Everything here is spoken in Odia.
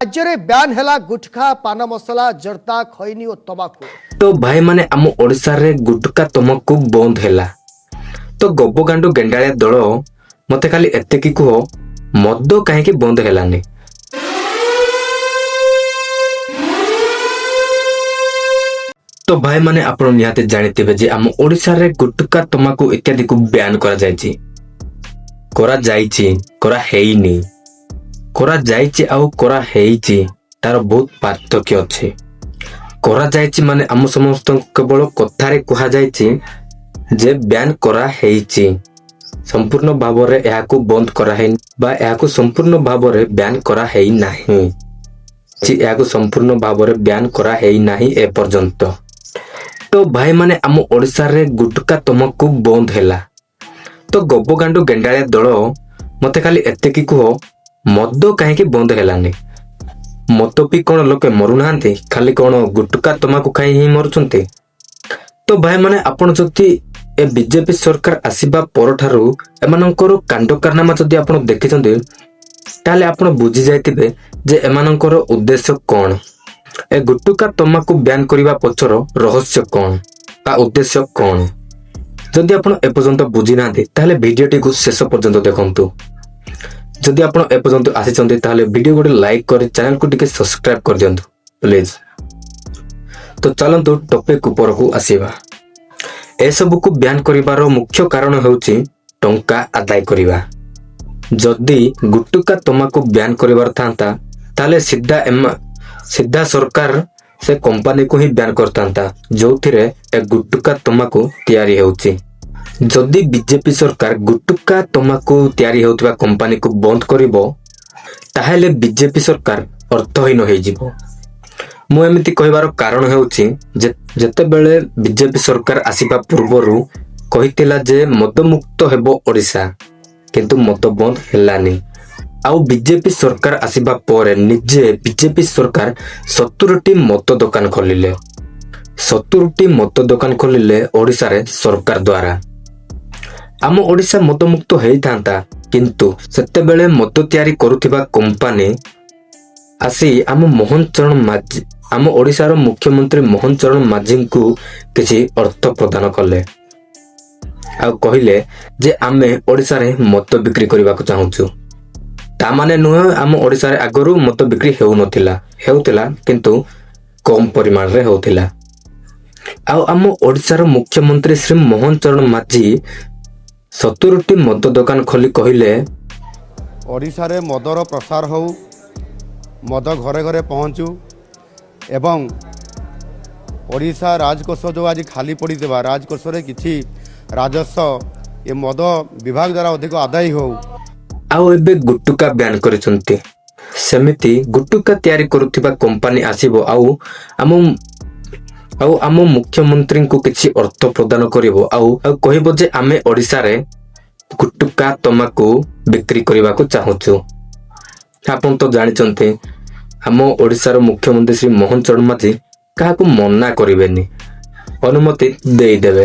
ରାଜ୍ୟରେ ବ୍ୟାନ୍ ହେଲା ଗୁଟଖା, ପାନ ମସଲା, ଜର୍ଦ୍ଦା, ଖଇନି ଓ ତମାଖୁ। ତ ଭାଇମାନେ, ଆମ ଓଡ଼ିଶାରେ ଗୁଟକା ତମାକୁ ବନ୍ଦ ହେଲା। ତ ଗୋବଗାଣ୍ଡୁ ଗେଣ୍ଡାଳିଆ ଦଳ, ମତେ ଖାଲି ଏତିକି କୁହ, ମଦ କାହିଁକି ବନ୍ଦ ହେଲାନି? ତ ଭାଇମାନେ, ଆପଣ ନିହାତି ଜାଣିଥିବେ ଯେ ଆମ ଓଡ଼ିଶାରେ ଗୁଟକା, ତମାକୁ ଇତ୍ୟାଦିକୁ ବ୍ୟାନ୍ କରାଯାଇଛି। କରାଯାଇଛି, କରାହେଇନି। କରାଯାଇଛି ଆଉ କରାହେଇଛି, ତାର ବହୁତ ପାର୍ଥକ୍ୟ ଅଛି। କରାଯାଇଛି ମାନେ ଆମ ସମସ୍ତଙ୍କୁ କେବଳ କଥାରେ କୁହାଯାଇଛି ଯେ ବ୍ୟାନ୍ କରାହେଇଛି। ସମ୍ପୂର୍ଣ୍ଣ ଭାବରେ ଏହାକୁ ବନ୍ଦ କରାହେଇନି ବା ଏହାକୁ ସମ୍ପୂର୍ଣ୍ଣ ଭାବରେ ବ୍ୟାନ୍ କରାହେଇନାହିଁ। ଏହାକୁ ସମ୍ପୂର୍ଣ୍ଣ ଭାବରେ ବ୍ୟାନ୍ କରାହେଇନାହିଁ ଏପର୍ଯ୍ୟନ୍ତ। ତ ଭାଇମାନେ, ଆମ ଓଡ଼ିଶାରେ ଗୁଟକା ତମାକୁ ବନ୍ଦ ହେଲା। ତ ଗୋବଗାଣ୍ଡୁ ଗେଣ୍ଡାଳିଆ ଦଳ, ମତେ ଖାଲି ଏତିକି କୁହ, ମଦ କାହିଁକି ବନ୍ଦ ହେଲାନି? ମଦ ପି କଣ ଲୋକେ ମରୁନାହାନ୍ତି? ଖାଲି କଣ ଗୁଟକା ତମାକୁ ଖାଇ ହିଁ ମରୁଛନ୍ତି? ତ ଭାଇମାନେ, ଆପଣ ଯଦି ଏ ବିଜେପି ସରକାର ଆସିବା ପରଠାରୁ ଏମାନଙ୍କର କାଣ୍ଡ କାରନାମା ଯଦି ଆପଣ ଦେଖିଛନ୍ତି, ତାହେଲେ ଆପଣ ବୁଝି ଯାଇଥିବେ ଯେ ଏମାନଙ୍କର ଉଦ୍ଦେଶ୍ୟ କଣ, ଏ ଗୁଟୁକା ତମାକୁ ବ୍ୟାନ୍ କରିବା ପଛର ରହସ୍ୟ କଣ ବା ଉଦ୍ଦେଶ୍ୟ କଣ। ଯଦି ଆପଣ ଏପର୍ଯ୍ୟନ୍ତ ବୁଝିନାହାନ୍ତି, ତାହେଲେ ଭିଡ଼ିଓଟିକୁ ଶେଷ ପର୍ଯ୍ୟନ୍ତ ଦେଖନ୍ତୁ। ଯଦି ଆପଣ ଏପର୍ଯ୍ୟନ୍ତ ଆସିଛନ୍ତି, ତାହେଲେ ଭିଡ଼ିଓ ଗୋଟେ ଲାଇକ୍ କରି ଚ୍ୟାନେଲକୁ ଟିକେ ସବସ୍କ୍ରାଇବ କରିଦିଅନ୍ତୁ ପ୍ଲିଜ। ତ ଚାଲନ୍ତୁ, ଟପିକ ଉପରକୁ ଆସିବା। ଏସବୁକୁ ବ୍ୟାନ୍ କରିବାର ମୁଖ୍ୟ କାରଣ ହେଉଛି ଟଙ୍କା ଆଦାୟ କରିବା। ଯଦି ଗୁଟୁକା ତମାକୁ ବ୍ୟାନ୍ କରିବାର ଥାନ୍ତା, ତାହେଲେ ସିଧା ସରକାର ସେ କମ୍ପାନୀକୁ ହିଁ ବ୍ୟାନ୍ କରିଥାନ୍ତା, ଯୋଉଥିରେ ଏ ଗୁଟୁକା ତମାକୁ ତିଆରି ହେଉଛି। ଯଦି ବିଜେପି ସରକାର ଗୁଟୁକା ତମାକୁ ତିଆରି ହେଉଥିବା କମ୍ପାନୀକୁ ବନ୍ଦ କରିବ, ତାହେଲେ ବିଜେପି ସରକାର ଅର୍ଥହୀନ ହେଇଯିବ। ମୁଁ ଏମିତି କହିବାର କାରଣ ହେଉଛି ଯେ ଯେତେବେଳେ ବିଜେପି ସରକାର ଆସିବା ପୂର୍ବରୁ କହିଥିଲା ଯେ ମଦମୁକ୍ତ ହେବ ଓଡ଼ିଶା, କିନ୍ତୁ ମଦ ବନ୍ଦ ହେଲାନି। ଆଉ ବିଜେପି ସରକାର ଆସିବା ପରେ ନିଜେ ବିଜେପି ସରକାର 70ଟି ମଦ ଦୋକାନ ଖୋଲିଲେ। 70ଟି ମଦ ଦୋକାନ ଖୋଲିଲେ ଓଡ଼ିଶାରେ ସରକାର ଦ୍ୱାରା। ଆମ ଓଡ଼ିଶା ମଦମୁକ୍ତ ହେଇଥାନ୍ତା, କିନ୍ତୁ ସେତେବେଳେ ମଦ ତିଆରି କରୁଥିବା କମ୍ପାନୀ ଆସି ଆମ ମୋହନ ଚରଣ ମାଝୀ, ଆମ ଓଡ଼ିଶାର ମୁଖ୍ୟମନ୍ତ୍ରୀ ମୋହନ ଚରଣ ମାଝୀଙ୍କୁ କିଛି ଅର୍ଥ ପ୍ରଦାନ କଲେ ଆଉ କହିଲେ ଯେ ଆମେ ଓଡ଼ିଶାରେ ମଦ ବିକ୍ରି କରିବାକୁ ଚାହୁଁଛୁ। ତା ମାନେ ନୁହେଁ ଆମ ଓଡ଼ିଶାରେ ଆଗରୁ ମଦ ବିକ୍ରି ହେଉନଥିଲା। ହେଉଥିଲା, କିନ୍ତୁ କମ ପରିମାଣରେ ହେଉଥିଲା। ଆଉ ଆମ ଓଡ଼ିଶାର ମୁଖ୍ୟମନ୍ତ୍ରୀ ଶ୍ରୀ ମୋହନ ଚରଣ ମାଝୀ 70ଟି ମଦ ଦୋକାନ ଖୋଲି କହିଲେ, ଓଡ଼ିଶାରେ ମଦର ପ୍ରସାର ହେଉ, ମଦ ଘରେ ଘରେ ପହଞ୍ଚୁ ଏବଂ ଓଡ଼ିଶା ରାଜକୋଷ ଯେଉଁ ଆଜି ଖାଲି ପଡ଼ିଥିବା ରାଜକୋଷରେ କିଛି ରାଜସ୍ୱ ଏ ମଦ ବିଭାଗ ଦ୍ୱାରା ଅଧିକ ଆଦାୟ ହେଉ। ଆଉ ଏବେ ଗୁଟୁକା ବ୍ୟାନ୍ କରିଛନ୍ତି। ସେମିତି ଗୁଟୁକା ତିଆରି କରୁଥିବା କମ୍ପାନୀ ଆସିବ ଆଉ ଆମ ମୁଖ୍ୟମନ୍ତ୍ରୀଙ୍କୁ କିଛି ଅର୍ଥ ପ୍ରଦାନ କରିବ ଆଉ କହିବ ଯେ ଆମେ ଓଡ଼ିଶାରେ ଗୁଟୁକା ତମାକୁ ବିକ୍ରି କରିବାକୁ ଚାହୁଁଛୁ। ଆପଣ ତ ଜାଣିଛନ୍ତି, ଆମ ଓଡ଼ିଶାର ମୁଖ୍ୟମନ୍ତ୍ରୀ ଶ୍ରୀ ମୋହନ ଚରଣ ମାଝୀ କାହାକୁ ମନା କରିବେନି, ଅନୁମତି ଦେଇଦେବେ।